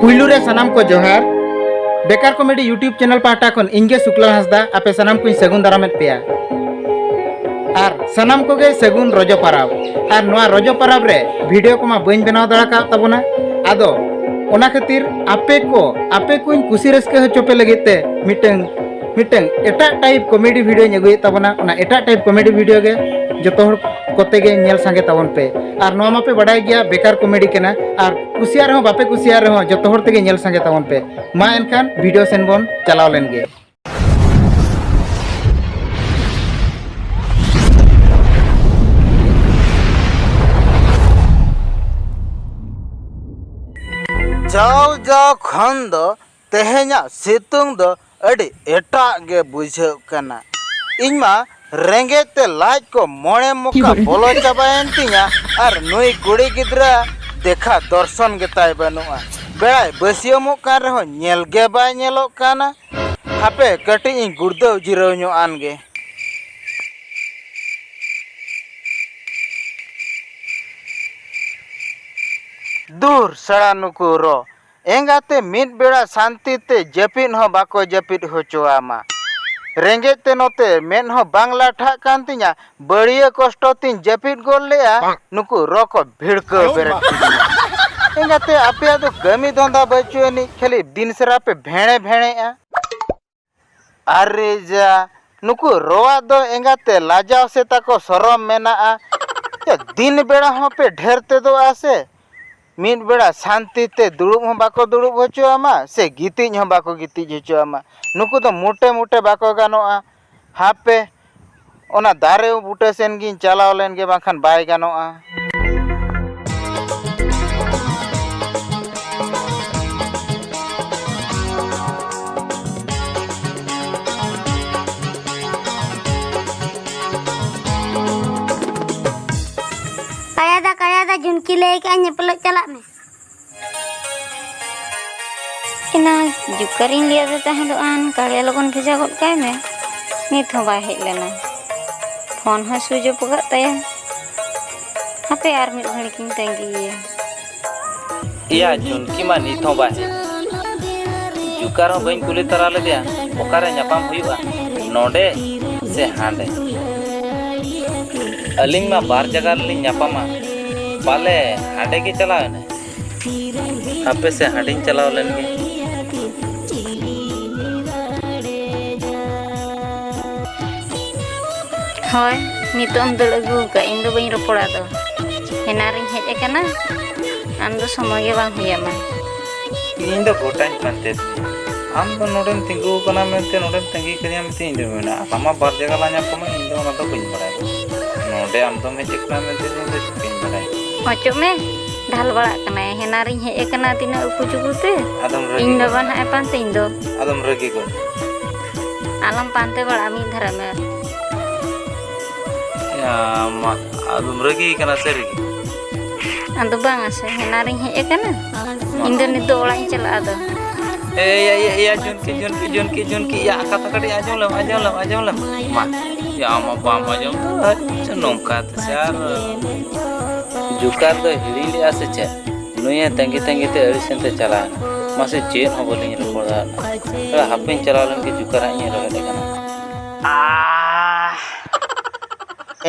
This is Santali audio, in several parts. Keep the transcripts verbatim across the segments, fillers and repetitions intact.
ᱯᱩᱭᱞᱩ ᱨᱮ ᱥᱟᱱᱟᱢ ᱠᱚ ᱡᱚᱦᱟᱨ᱾ ᱵᱮᱠᱟᱨ ᱠᱚᱢᱮᱰᱤ YouTube ᱪᱮᱱᱮᱞ ᱯᱟᱦᱴᱟ ᱠᱷᱚᱱ ᱤᱧ ᱜᱮ ᱥᱩᱠᱞᱟᱞ ᱦᱟᱸᱥᱫᱟ ᱟᱯᱮ ᱥᱟᱱᱟᱢ ᱠᱚᱧ ᱥᱟᱹᱜᱩᱱ ᱫᱟᱨᱟᱢᱮᱫ ᱯᱮᱭᱟ᱾ ᱟᱨ ᱥᱟᱱᱟᱢ ᱠᱚᱜᱮ ᱥᱟᱹᱜᱩᱱ ᱨᱚᱡᱚ ᱯᱟᱨᱟᱵᱽ᱾ ᱟᱨ ᱱᱚᱣᱟ ᱨᱚᱡᱚ ᱯᱟᱨᱟᱵᱽ ᱨᱮ ᱵᱷᱤᱰᱤᱭᱳ ᱠᱚᱢᱟ ᱵᱟᱹᱧ ᱵᱮᱱᱟᱣ ᱫᱟᱲᱮ ᱠᱟᱣᱫ ᱛᱟᱵᱚᱱᱟ᱾ ᱟᱫᱚ ᱚᱱᱟ ᱠᱷᱟᱹᱛᱤᱨ ᱟᱯᱮ ᱠᱚ, ᱟᱯᱮ ᱠᱚᱧ ᱠᱩᱥᱤ ᱨᱟᱹᱥᱠᱟᱹ ᱦᱚᱪᱚ ᱯᱮ ᱞᱟᱹᱜᱤᱫ ᱛᱮ ᱢᱤᱫᱴᱟᱹᱝ, ᱢᱤᱫᱴᱟᱹᱝ ᱮᱴᱟᱜ ᱴᱟᱭᱤᱯ ᱠᱚᱢᱮᱰᱤ ᱵᱷᱤᱰᱤᱭᱳᱧ ᱟᱹᱜᱩᱭᱮᱫ ᱛᱟᱵᱚᱱᱟ᱾ ᱚᱱᱟ ᱮᱴᱟᱜ ᱴᱟᱭᱤᱯ ᱠᱚᱢᱮᱰᱤ ᱵᱷᱤᱰᱤᱭᱳ ᱜᱮ ᱡᱚᱛᱚ ᱦᱚᱲ ᱠᱚᱛᱮ ᱜᱮ ᱧᱮᱞ ᱥᱟᱸᱜᱮ ᱛᱟᱵᱚᱱ ᱯᱮ᱾ ᱟᱨ ᱱᱚᱣᱟ ᱢᱟᱯᱮ ᱵᱟᱰᱟᱭ ᱜᱮᱭᱟ, ᱵᱮᱠᱟᱨ ᱠᱚᱢᱮᱰᱤ ᱠᱟᱱᱟ᱾ ᱟᱨ ᱠᱩᱥᱤᱭᱟᱜ ᱨᱮᱦᱚᱸ ᱵᱟᱯᱮ ᱠᱩᱥᱤᱭᱟᱜ ᱨᱮᱦᱚᱸ, ᱡᱚᱛᱚ ᱦᱚᱲ ᱛᱮᱜᱮ ᱧᱮᱞ ᱥᱟᱸᱜᱮ ᱛᱟᱵᱚᱱ ᱯᱮ᱾ ᱢᱟ ᱮᱱᱠᱷᱟᱱ ᱵᱷᱤᱰᱤᱭᱳ ᱥᱮᱱ ᱵᱚᱱ ᱪᱟᱞᱟᱣ ᱞᱮᱱ ᱜᱮ᱾ ᱡᱟᱣ ᱡᱟᱣ ᱠᱷᱚᱱ ᱫᱚ ᱛᱮᱦᱮᱧᱟᱜ ᱥᱤᱛᱩᱝ ᱫᱚ ᱟᱹᱰᱤ ᱮᱴᱟᱜ ᱜᱮ ᱵᱩᱡᱷᱟᱹᱜ ᱠᱟᱱᱟ᱾ ᱤᱧ ᱢᱟ ᱨᱮᱸᱜᱮᱡ ᱛᱮ ᱞᱟᱡ ᱠᱚ ᱢᱚᱬᱮ ᱢᱚᱠᱟ ᱵᱚᱞᱚ ᱪᱟᱵᱟᱭᱮᱱ ᱛᱤᱧᱟ, ᱟᱨ ᱱᱩᱭ ᱠᱩᱲᱤ ᱜᱤᱫᱽᱨᱟᱹ ᱫᱮᱠᱷᱟ ᱫᱚᱨᱥᱚᱱ ᱜᱮᱛᱟᱭ ᱵᱟᱹᱱᱩᱜᱼᱟ᱾ ᱵᱮᱲᱟᱭ ᱵᱟᱹᱥᱭᱟᱹᱢᱚᱜ ᱠᱟᱱ ᱨᱮᱦᱚᱸ ᱧᱮᱞ ᱜᱮ ᱵᱟᱭ ᱧᱮᱞᱚᱜ ᱠᱟᱱᱟ᱾ ᱦᱟᱯᱮ ᱠᱟᱹᱴᱤᱡ ᱤᱧ ᱜᱩᱲᱫᱟᱹᱣ ᱡᱤᱨᱟᱹᱣ ᱧᱚᱜ ᱟᱱ ᱜᱮ᱾ ᱫᱩᱨ ᱥᱟᱲᱟ ᱱᱩᱠᱩ ᱨᱚ, ᱮᱸᱜᱟᱛᱮ ᱢᱤᱫ ᱵᱮᱲᱟ ᱥᱟᱱᱛᱤ ᱛᱮ ᱡᱟᱹᱯᱤᱫ ᱦᱚᱸ ᱵᱟᱠᱚ ᱡᱟᱹᱯᱤᱫ ᱦᱚᱪᱚᱣᱟᱢᱟ᱾ ᱨᱮᱸᱜᱮᱡ ᱛᱮ ᱱᱚᱛᱮ ᱢᱮᱫ ᱦᱚᱸ ᱵᱟᱝ ᱞᱟᱴᱷᱟᱜ ᱠᱟᱱ ᱛᱤᱧᱟ, ᱵᱟᱹᱲᱤᱭᱟᱹ ᱠᱚᱥᱴᱚ ᱛᱤᱧ ᱡᱟᱹᱯᱤᱫ ᱜᱚᱫ ᱞᱮᱜᱼᱟ᱾ ᱱᱩᱠᱩ ᱨᱚ ᱠᱚ ᱵᱷᱤᱲᱠᱟᱹᱣ ᱵᱮᱨᱮᱫ ᱠᱤᱫᱤᱧᱟ᱾ ᱮᱸᱜᱟᱛᱮ, ᱟᱯᱮᱭᱟᱜ ᱫᱚ ᱠᱟᱹᱢᱤ ᱫᱷᱚᱱᱫᱟ ᱵᱟᱹᱪᱩᱜ ᱟᱹᱱᱤᱡ, ᱠᱷᱟᱹᱞᱤ ᱫᱤᱱ ᱥᱟᱨᱟ ᱯᱮ ᱵᱷᱮᱲᱮ ᱵᱷᱮᱲᱮᱜᱼᱟ᱾ ᱟᱨᱮ ᱡᱟ, ᱱᱩᱠᱩ ᱨᱚᱣᱟᱜ ᱫᱚ ᱮᱸᱜᱟᱛᱮ ᱞᱟᱡᱟᱣ ᱥᱮ ᱛᱟᱠᱚ ᱥᱚᱨᱚᱢ ᱢᱮᱱᱟᱜᱼᱟ? ᱭᱟ, ᱫᱤᱱ ᱵᱮᱲᱟ ᱦᱚᱸ ᱯᱮ ᱰᱷᱮᱨ ᱛᱮᱫᱚᱜᱼᱟ ᱥᱮ? ᱢᱤᱫ ᱵᱮᱲᱟ ᱥᱟᱱᱛᱤ ᱛᱮ ᱫᱩᱲᱩᱵ ᱦᱚᱸ ᱵᱟᱠᱚ ᱫᱩᱲᱩᱵ ᱦᱚᱪᱚᱣᱟᱢᱟ, ᱥᱮ ᱜᱤᱛᱤᱡ ᱦᱚᱸ ᱵᱟᱠᱚ ᱜᱤᱛᱤᱡ ᱦᱚᱪᱚᱣᱟᱢᱟ᱾ ᱱᱩᱠᱩ ᱫᱚ ᱢᱚᱴᱮ ᱢᱚᱴᱮ ᱵᱟᱠᱚ ᱜᱟᱱᱚᱜᱼᱟ᱾ ᱦᱟᱯᱮ, ᱚᱱᱟ ᱫᱟᱨᱮ ᱵᱩᱴᱟᱹ ᱥᱮᱱ ᱜᱤᱧ ᱪᱟᱞᱟᱣ ᱞᱮᱱ ᱜᱮ, ᱵᱟᱝᱠᱷᱟᱱ ᱵᱟᱭ ᱜᱟᱱᱚᱜᱼᱟ᱾ ᱠᱟᱭᱟᱫᱟ, ᱠᱟᱭᱟᱫᱟ, ᱡᱷᱩᱱᱠᱤ ᱞᱟᱹᱭ ᱠᱟᱜᱼᱟ, ᱧᱮᱯᱮᱞᱚᱜ ᱪᱟᱞᱟᱜ ᱢᱮ᱾ ᱮᱱᱟ ᱡᱩᱠᱟᱨᱤᱧ ᱞᱟᱹᱭᱟᱫ ᱫᱚ ᱛᱟᱦᱮᱸ ᱫᱚ, ᱟᱱ ᱠᱟᱲᱤᱭᱟ ᱞᱚᱜᱚᱱ ᱵᱷᱮᱡᱟ ᱜᱚᱫ ᱠᱟᱭ ᱢᱮ, ᱱᱤᱛ ᱦᱚᱸ ᱵᱟᱭ ᱦᱮᱡ ᱞᱮᱱᱟ᱾ ᱯᱷᱳᱱ ᱦᱚᱸ ᱥᱩᱭᱤᱪ ᱚᱯᱷ ᱟᱠᱟᱫ ᱛᱟᱭᱟ᱾ ᱦᱟᱯᱮ ᱟᱨ ᱢᱤᱫ ᱜᱷᱟᱹᱲᱤᱡ ᱤᱧ ᱛᱟᱺᱜᱤᱭᱮᱭᱟ᱾ ᱮᱭᱟ, ᱪᱩᱱᱠᱤ ᱢᱟ ᱱᱤᱛ ᱦᱚᱸ ᱵᱟᱭ ᱦᱮᱡ ᱮᱱ᱾ ᱡᱩᱠᱟᱨ ᱦᱚᱸ ᱵᱟᱹᱧ ᱠᱩᱞᱤ ᱛᱟᱨᱟ ᱞᱮᱫᱮᱭᱟ, ᱚᱠᱟᱨᱮ ᱧᱟᱯᱟᱢ ᱦᱩᱭᱩᱜᱼᱟ, ᱱᱚᱰᱮ ᱥᱮ ᱦᱟᱸᱰᱮ? ᱟᱹᱞᱤᱧ ᱢᱟ ᱵᱟᱨ ᱡᱟᱭᱜᱟ ᱨᱮᱞᱤᱧ ᱧᱟᱯᱟᱢᱟ, ᱯᱟᱞᱮ ᱦᱟᱸᱰᱮ ᱜᱮ ᱪᱟᱞᱟᱣ ᱮᱱᱟᱭ᱾ ᱦᱟᱯᱮ ᱥᱮ, ᱦᱟᱸᱰᱮᱧ ᱪᱟᱞᱟᱣ ᱞᱮᱱ ᱜᱮ᱾ ᱦᱳᱭ, ᱱᱤᱛᱚᱜ ᱮᱢ ᱫᱟᱹᱲ ᱟᱹᱜᱩ ᱟᱠᱟᱫ, ᱤᱧ ᱫᱚ ᱵᱟᱹᱧ ᱨᱚᱯᱚᱲᱟ ᱟᱫᱚ᱾ ᱦᱮᱱᱟ ᱨᱤᱧ ᱦᱮᱡ ᱟᱠᱟᱱᱟ, ᱟᱢ ᱫᱚ ᱥᱚᱢᱚᱭ ᱜᱮ ᱵᱟᱝ ᱦᱩᱭ ᱟᱢᱟ᱾ ᱤᱧ ᱫᱚ ᱜᱚᱴᱟᱧ ᱯᱟᱱᱛᱮᱭᱮᱫ ᱢᱮᱭᱟ᱾ ᱟᱢ ᱫᱚ ᱱᱚᱰᱮᱢ ᱛᱤᱸᱜᱩ ᱟᱠᱟᱱᱟ ᱢᱮᱱᱛᱮ, ᱱᱚᱰᱮᱢ ᱛᱟᱺᱜᱤ ᱠᱟᱫᱤᱧᱟ ᱢᱮᱱᱛᱮ ᱤᱧ ᱫᱚ ᱢᱮᱱᱟ, ᱟᱢ ᱢᱟ ᱵᱟᱨ ᱡᱟᱭᱜᱟ ᱞᱟᱝ ᱧᱟᱯᱟᱢᱟ, ᱤᱧ ᱫᱚ ᱚᱱᱟ ᱫᱚ ᱵᱟᱹᱧ ᱵᱟᱲᱟᱭᱟ᱾ ᱱᱚᱰᱮ ᱟᱢ ᱫᱚᱢ ᱦᱮᱡ ᱟᱠᱟᱱᱟ ᱢᱮᱱᱛᱮ ᱤᱧ ᱫᱚ ᱪᱤᱠᱟᱹᱧ ᱵᱟᱲᱟᱭᱟ? ᱚᱪᱚᱜ ᱢᱮ, ᱰᱷᱟᱞ ᱵᱟᱲᱟᱜ ᱠᱟᱱᱟᱭ᱾ ᱦᱮᱱᱟ ᱨᱤᱧ ᱦᱮᱡ ᱟᱠᱟᱱᱟ ᱛᱤᱱᱟᱹᱜ ᱩᱠᱩ ᱪᱩᱠᱩ ᱛᱮ᱾ ᱟᱫᱚᱢ ᱨᱟᱹᱜᱤ ᱤᱧ ᱫᱚ ᱜᱚᱫ ᱵᱟᱝ ᱱᱟ᱾ ᱦᱟᱸᱜ ᱮ ᱯᱟᱱᱛᱮᱧ ᱫᱚ᱾ ᱟᱫᱚᱢ ᱨᱟᱹᱜᱤ ᱜᱚᱫ ᱱᱟ᱾ ᱟᱞᱚᱢ ᱯᱟᱱᱛᱮ ᱵᱟᱲᱟᱜᱼᱟ, ᱢᱤᱫ ᱫᱷᱟᱨᱮ ᱢᱮ᱾ ᱭᱟ, ᱢᱟ, ᱟᱫᱚᱢ ᱨᱟᱹᱜᱤ ᱠᱟᱱᱟ ᱥᱟᱹᱨᱤ ᱜᱮ? ᱟᱫᱚ ᱵᱟᱝᱟ ᱥᱮ, ᱦᱮᱱᱟ ᱨᱤᱧ ᱦᱮᱡ ᱟᱠᱟᱱᱟ᱾ ᱤᱧ ᱫᱚ ᱱᱤᱛ ᱫᱚ ᱚᱲᱟᱜ ᱤᱧ ᱪᱟᱞᱟᱜᱼᱟ ᱟᱫᱚ᱾ ᱮᱭ, ᱮᱭ, ᱮᱭ, ᱮᱭ, ᱡᱩᱱᱠᱤ, ᱡᱩᱱᱠᱤ, ᱡᱩᱱᱠᱤ, ᱡᱩᱱᱠᱤ, ᱭᱟ, ᱠᱟᱛᱷᱟ ᱠᱟᱹᱴᱤᱡ ᱟᱸᱡᱚᱢ ᱞᱮᱢ, ᱟᱸᱡᱚᱢ ᱞᱮᱢ, ᱟᱸᱡᱚᱢ ᱞᱮᱢ᱾ ᱢᱟ, ᱭᱟ, ᱟᱢ ᱢᱟ ᱵᱟᱢ ᱟᱸᱡᱚᱢ ᱫᱟ, ᱟᱪᱪᱷᱟ, ᱱᱚᱝᱠᱟ ᱛᱮ ᱥᱮ ᱟᱨ ᱡᱩᱠᱟᱨ ᱫᱚᱭ ᱦᱤᱲᱤᱧ ᱞᱮᱜᱼᱟ ᱥᱮ ᱪᱮᱫ? ᱱᱩᱭᱮ ᱛᱟᱺᱜᱤ ᱛᱟᱺᱜᱤ ᱛᱮ ᱟᱹᱲᱤᱥᱮᱱ ᱛᱮ ᱪᱟᱞᱟᱣᱮᱱᱟ᱾ ᱢᱟᱥᱮ, ᱪᱮᱫ ᱦᱚᱸ ᱵᱟᱹᱞᱤᱧ ᱨᱚᱯᱚᱲ ᱫᱟᱲᱮᱭᱟᱜ ᱠᱟᱱᱟ᱾ ᱛᱟᱦᱞᱮ ᱦᱟᱯᱮᱧ ᱪᱟᱞᱟᱣ ᱞᱮᱱ ᱜᱮ, ᱡᱩᱠᱟᱨ ᱦᱟᱸᱜ ᱤᱧ ᱨᱚᱦᱮᱫ ᱮ ᱠᱟᱱᱟ᱾ ᱟᱦ!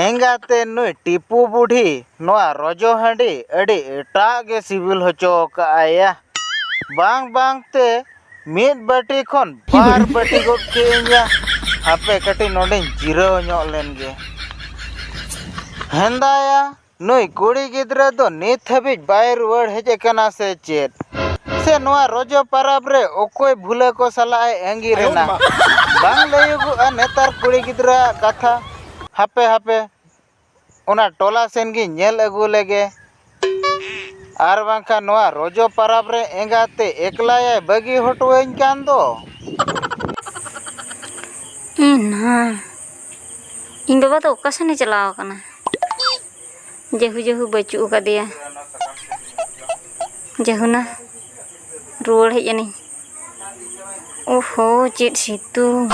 ᱮᱸᱜᱟᱛᱮ ᱱᱩᱭ ᱴᱤᱯᱩ ᱵᱩᱰᱷᱤ ᱱᱚᱣᱟ ᱨᱚᱡᱚ ᱦᱟᱺᱰᱤ ᱟᱹᱰᱤ ᱮᱴᱟᱜ ᱜᱮ ᱥᱤᱵᱤᱞ ᱦᱚᱪᱚ ᱟᱠᱟᱫᱼᱟᱭᱟ᱾ ᱵᱟᱝ ᱵᱟᱝ ᱛᱮ ᱢᱤᱫ ᱵᱟᱹᱴᱤ ᱠᱷᱚᱱ ᱵᱟᱨ ᱵᱟᱹᱴᱤ ᱜᱚᱫ ᱠᱮᱫ ᱤᱧᱟ᱾ ᱦᱟᱯᱮ ᱠᱟᱹᱴᱤᱡ ᱱᱚᱰᱮᱧ ᱡᱤᱨᱟᱹᱣ ᱧᱚᱜ ᱞᱮᱱ ᱜᱮ᱾ ᱦᱮᱸᱫᱟᱭᱟ, ᱱᱩᱭ ᱠᱩᱲᱤ ᱜᱤᱫᱽᱨᱟᱹ ᱫᱚ ᱱᱤᱛ ᱦᱟᱹᱵᱤᱡ ᱵᱟᱭ ᱨᱩᱣᱟᱹᱲ ᱦᱮᱡ ᱟᱠᱟᱱᱟ ᱥᱮ ᱪᱮᱫ? ᱥᱮ ᱱᱚᱣᱟ ᱨᱚᱡᱚ ᱯᱟᱨᱟᱵᱽ ᱨᱮ ᱚᱠᱚᱭ ᱵᱷᱩᱞᱟᱹ ᱠᱚ ᱥᱟᱞᱟᱜ ᱮ ᱟᱸᱜᱤᱨ ᱮᱱᱟ? ᱵᱟᱝ ᱞᱟᱹᱭᱚᱜᱚᱜᱼᱟ ᱱᱮᱛᱟᱨ ᱠᱩᱲᱤ ᱜᱤᱫᱽᱨᱟᱹᱣᱟᱜ ᱠᱟᱛᱷᱟ᱾ ᱦᱟᱯᱮ, ᱦᱟᱯᱮ, ᱚᱱᱟ ᱴᱚᱞᱟ ᱥᱮᱱ ᱜᱤᱧ ᱧᱮᱞ ᱟᱹᱜᱩ ᱞᱮᱜᱮ᱾ ᱟᱨ ᱵᱟᱝᱠᱷᱟᱱ ᱱᱚᱣᱟ ᱨᱚᱡᱚ ᱯᱟᱨᱟᱵᱽ ᱨᱮ ᱮᱸᱜᱟᱛᱮ ᱮᱠᱞᱟᱭᱟᱭ ᱵᱟᱹᱜᱤ ᱦᱚᱴᱚᱣᱟᱹᱧ ᱠᱟᱱ ᱫᱚ᱾ ᱤᱧ ᱱᱟ, ᱤᱧ ᱵᱟᱵᱟ ᱫᱚ ᱚᱠᱟ ᱥᱮᱱᱮ ᱪᱟᱞᱟᱣ ᱟᱠᱟᱱᱟ? ᱡᱟᱹᱦᱩ ᱡᱟᱹᱦᱩ ᱵᱟᱹᱪᱩᱜ ᱟᱠᱟᱫᱮᱭᱟ᱾ ᱡᱟᱹᱦᱩᱱᱟ, ᱨᱩᱣᱟᱹᱲ ᱦᱮᱡ ᱮᱱᱟᱹᱧ᱾ ᱳᱦᱳ, ᱪᱮᱫ ᱥᱤᱛᱩᱝ!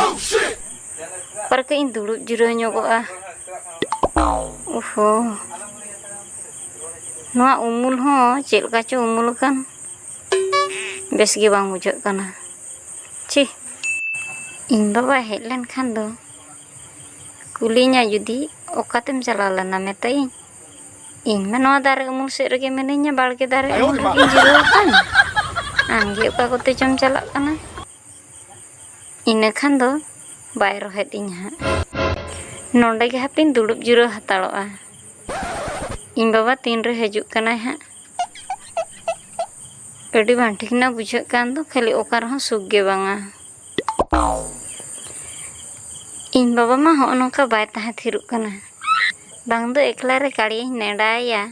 ᱚᱠᱟ ᱨᱮ ᱠᱟᱹᱡ ᱤᱧ ᱫᱩᱲᱩᱵ ᱡᱤᱨᱟᱹᱣ ᱧᱚᱜᱚᱜᱼᱟ᱾ ᱳᱦᱳ᱾ ᱱᱚᱣᱟ ᱩᱢᱩᱞ ᱦᱚᱸ ᱪᱮᱫ ᱞᱮᱠᱟ ᱪᱚ ᱩᱢᱩᱞ ᱟᱠᱟᱱ, ᱵᱮᱥ ᱜᱮ ᱵᱟᱝ ᱵᱩᱡᱷᱟᱹᱜ ᱠᱟᱱᱟ᱾ ᱪᱷᱤ, ᱤᱧ ᱵᱟᱵᱟᱭ ᱦᱮᱡ ᱞᱮᱱᱠᱷᱟᱱ ᱫᱚ ᱠᱩᱞᱤᱧᱟ ᱡᱩᱫᱤ, "ᱚᱠᱟᱛᱮᱢ ᱪᱟᱞᱟᱣ ᱞᱮᱱᱟ?" ᱢᱮᱛᱟᱭᱟᱹᱧ, "ᱤᱧ ᱢᱟ ᱱᱚᱣᱟ ᱫᱟᱨᱮ ᱩᱢᱩᱞ ᱥᱮᱫ ᱨᱮᱜᱮ ᱢᱤᱱᱟᱹᱧᱟ, ᱵᱟᱲᱜᱮ ᱫᱟᱨᱮ ᱩᱢᱩᱞ ᱨᱮᱜᱮᱧ ᱡᱤᱨᱟᱹᱣ ᱟᱠᱟᱱ᱾ ᱟᱢ ᱜᱮ ᱚᱠᱟ ᱠᱚᱛᱮ ᱪᱚᱢ ᱪᱟᱞᱟᱜ ᱠᱟᱱᱟ?" ᱤᱱᱟᱹ ᱠᱷᱟᱱ ᱫᱚ ᱵᱟᱭ ᱨᱚᱦᱮᱫ ᱤᱧ ᱦᱟᱸᱜ᱾ ᱱᱚᱸᱰᱮ ᱜᱮ ᱦᱟᱯᱮᱧ ᱫᱩᱲᱩᱵ ᱡᱤᱨᱟᱹᱣ ᱦᱟᱛᱟᱲᱚᱜᱼᱟ᱾ ᱤᱧ ᱵᱟᱵᱟ ᱛᱤᱱᱨᱮ ᱦᱤᱡᱩᱜ ᱠᱟᱱᱟᱭ ᱦᱟᱸᱜ᱾ ᱟᱹᱰᱤ ᱵᱟᱝ ᱴᱷᱤᱠ ᱱᱟ ᱵᱩᱡᱷᱟᱹᱜ ᱠᱟᱱ ᱫᱚ, ᱠᱷᱟᱹᱞᱤ ᱚᱠᱟ ᱨᱮᱦᱚᱸ ᱥᱩᱠ ᱜᱮ ᱵᱟᱝᱟ᱾ ᱤᱧ ᱵᱟᱵᱟ ᱢᱟ ᱦᱚᱸᱜᱼᱚ ᱱᱚᱝᱠᱟ ᱵᱟᱭ ᱛᱟᱦᱮᱸ ᱛᱷᱤᱨᱚᱜ ᱠᱟᱱᱟ᱾ ᱵᱟᱝ ᱫᱚ ᱮᱠᱞᱟ ᱨᱮ ᱠᱟᱲᱤᱭᱟᱹᱧ ᱱᱮᱰᱟᱭᱟ,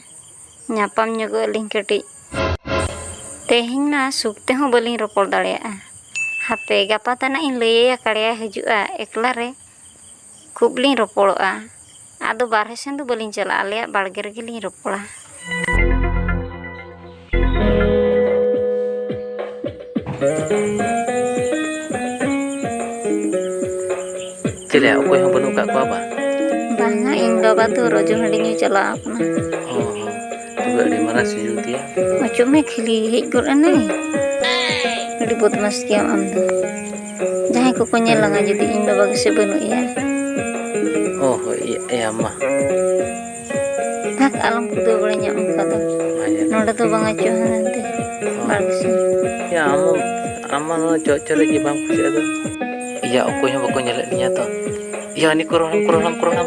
ᱧᱟᱯᱟᱢ ᱧᱚᱜᱚᱜ ᱟᱹᱞᱤᱧ ᱠᱟᱹᱴᱤᱡ᱾ ᱛᱮᱦᱮᱧ ᱢᱟ ᱥᱩᱠ ᱛᱮᱦᱚᱸ ᱵᱟᱹᱞᱤᱧ ᱨᱚᱯᱚᱲ ᱫᱟᱲᱮᱭᱟᱜᱼᱟ᱾ ᱦᱟᱯᱮ, ᱜᱟᱯᱟ ᱛᱟᱱᱟᱜ ᱤᱧ ᱞᱟᱹᱭᱟᱭᱟ, ᱠᱟᱲᱤᱭᱟ ᱦᱤᱡᱩᱜᱼᱟ ᱮᱠᱞᱟ ᱨᱮ᱾ ᱠᱷᱩᱵ ᱞᱤᱧ ᱨᱚᱯᱚᱲᱚᱜᱼᱟ᱾ ᱟᱫᱚ ᱵᱟᱨᱦᱮ ᱥᱮᱱ ᱫᱚ ᱵᱟᱹᱞᱤᱧ ᱪᱟᱞᱟᱜᱼᱟ, ᱟᱞᱮᱭᱟᱜ ᱵᱟᱲᱜᱮ ᱨᱮᱜᱮ ᱞᱤᱧ ᱨᱚᱯᱚᱲᱟ᱾ ᱪᱮᱞᱮ ᱚᱠᱚᱭ ᱦᱚᱸ ᱵᱟᱹᱱᱩᱜ ᱟᱠᱟᱫ ᱠᱚᱣᱟ ᱵᱟ? ᱵᱟᱝᱟ, ᱤᱧ ᱵᱟᱵᱟ ᱫᱚ ᱨᱚᱡᱚ ᱦᱟᱺᱰᱤ ᱧᱩᱭ ᱪᱟᱞᱟᱣ ᱟᱠᱟᱱᱟ᱾ ᱚ, ᱛᱚᱵᱮ ᱟᱹᱰᱤ ᱢᱟᱨᱟᱝ ᱥᱩᱡᱳᱜᱽ ᱜᱮᱭᱟ᱾ ᱚᱪᱚᱜ ᱢᱮ, ᱠᱷᱟᱹᱞᱤ ᱦᱮᱡ ᱜᱚᱫ ᱮᱱᱟᱭ᱾ ᱟᱹᱰᱤ ᱵᱚᱫᱢᱟᱥ ᱜᱮᱭᱟᱢ ᱟᱢ ᱫᱚ᱾ ᱡᱟᱦᱟᱸᱭ ᱠᱚᱠᱚ ᱧᱮᱞ ᱞᱟᱝᱟ ᱡᱩᱫᱤ ᱤᱧ ᱵᱟᱵᱟ ᱜᱮᱥᱮ ᱵᱟᱹᱱᱩᱜ ᱮᱭᱟ᱾ ᱚ, ᱦᱳᱭ, ᱮᱭᱟ ᱢᱟ᱾ ᱵᱷᱟᱜᱽ, ᱟᱞᱚᱢ ᱠᱩᱫᱟᱹᱣ ᱵᱟᱲᱟᱧᱟ ᱚᱱᱠᱟ ᱫᱚ᱾ ᱱᱚᱰᱮ ᱫᱚ ᱵᱟᱝᱟ, ᱪᱚ ᱦᱟᱱᱛᱮ ᱵᱟᱲᱜᱮ ᱥᱮᱱ᱾ ᱭᱟ, ᱟᱢ, ᱟᱢ ᱢᱟ ᱱᱚᱣᱟ ᱪᱚᱜ ᱪᱚᱨᱮᱡ ᱜᱮ ᱵᱟᱢ ᱠᱩᱥᱤᱭᱟᱜᱼᱟ ᱫᱚ᱾ ᱭᱟ, ᱚᱠᱚᱭ ᱦᱚᱸ ᱵᱟᱠᱚ ᱧᱮᱞᱮᱫ ᱞᱤᱧᱟ ᱛᱚ᱾ ᱭᱟ, ᱩᱱᱤ ᱠᱚᱨᱚᱱ, ᱠᱚᱨᱚᱱ, ᱠᱚᱨᱚᱱ᱾